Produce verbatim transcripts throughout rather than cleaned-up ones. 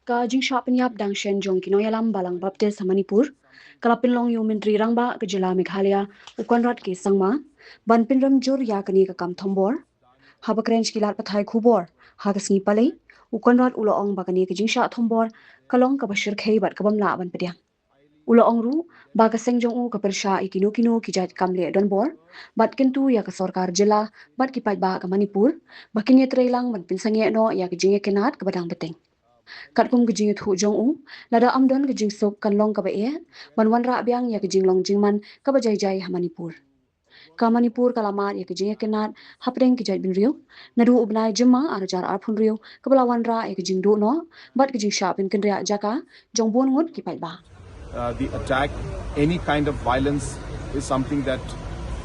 Ka jingshah pynïap dang shen jong ki nongïalam Balang Baptist ha Manipur ka la pynlong ïa u Myntri Rangbah ka jylla Meghalaya, u Conrad K Sangma, ban pynrem jur ïa kane ka kam thombor. Haba kren sha ki lad pathai khubor ha ka sngi Palei, u Conrad u la ong ba kane ka jingshah thombor ka long kaba shyrkhei bad ka bym lah ban pdiang. U la ong ruh ba ka seng jong u ka pyrshah ïa kino kino ki jait kam leh donbor bad kyntu ïa ka sorkar jylla bad ki paidbah ka Manipur ba kin ïatreilang ban pynsangeh noh ïa ka jingïakynad kaba dang bteng. Katkum ka jingïathuh jong u, lada ym don ka jingsuk kan long kaba eh ban wanrah biang ïa ka jinglong jingman kaba jai jai ha Manipur. Ka Manipur ka la mad ïa ka jingïakynad hapdeng ki jait bynriew naduh u bnai Jymmang ar hajar arphew hynriew, kaba la wanrah ïa ka jingduh noh bad ka jingshah pynkynriah jaka jong bun ngut ki paidbah. Uh, the attack, any kind of violence is something that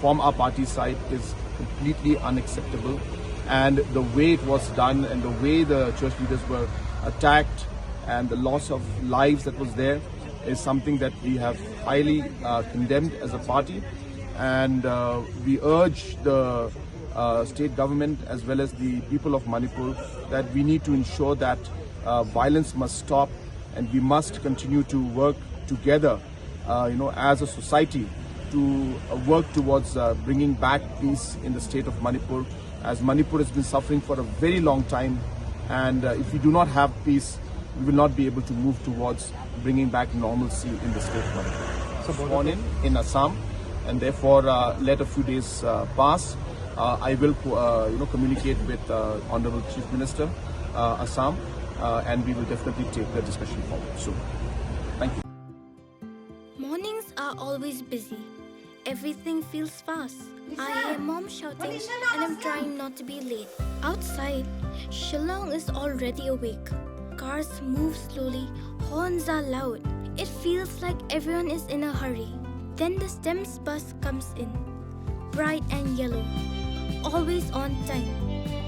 from our party side is completely unacceptable. And the way it was done and the way the church leaders were attacked and the loss of lives that was there is something that we have highly uh, condemned as a party. And uh, we urge the uh, state government as well as the people of Manipur that we need to ensure that uh, violence must stop and we must continue to work together, uh, you know, as a society to uh, work towards uh, bringing back peace in the state of Manipur, as Manipur has been suffering for a very long time, and uh, if we do not have peace, we will not be able to move towards bringing back normalcy in the state of Manipur. So, sworn in in Assam, and therefore uh, let a few days uh, pass. Uh, I will, uh, you know, communicate with uh, Honorable Chief Minister uh, Assam, uh, and we will definitely take the discussion forward soon. Thank you. Mornings are always busy. Everything feels fast. I hear mom shouting and I'm trying not to be late. Outside, Shillong is already awake. Cars move slowly, horns are loud. It feels like everyone is in a hurry. Then the STEMS bus comes in. Bright and yellow. Always on time.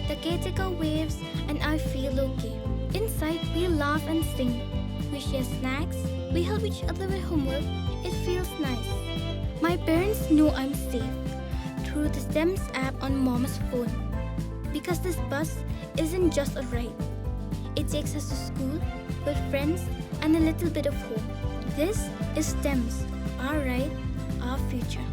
The caretaker waves and I feel okay. Inside, we laugh and sing. We share snacks. We help each other with homework. It feels nice. My parents know I'm safe through the STEMS app on mom's phone. Because this bus isn't just a ride. It takes us to school, with friends, and a little bit of hope. This is STEMS, our ride, our future.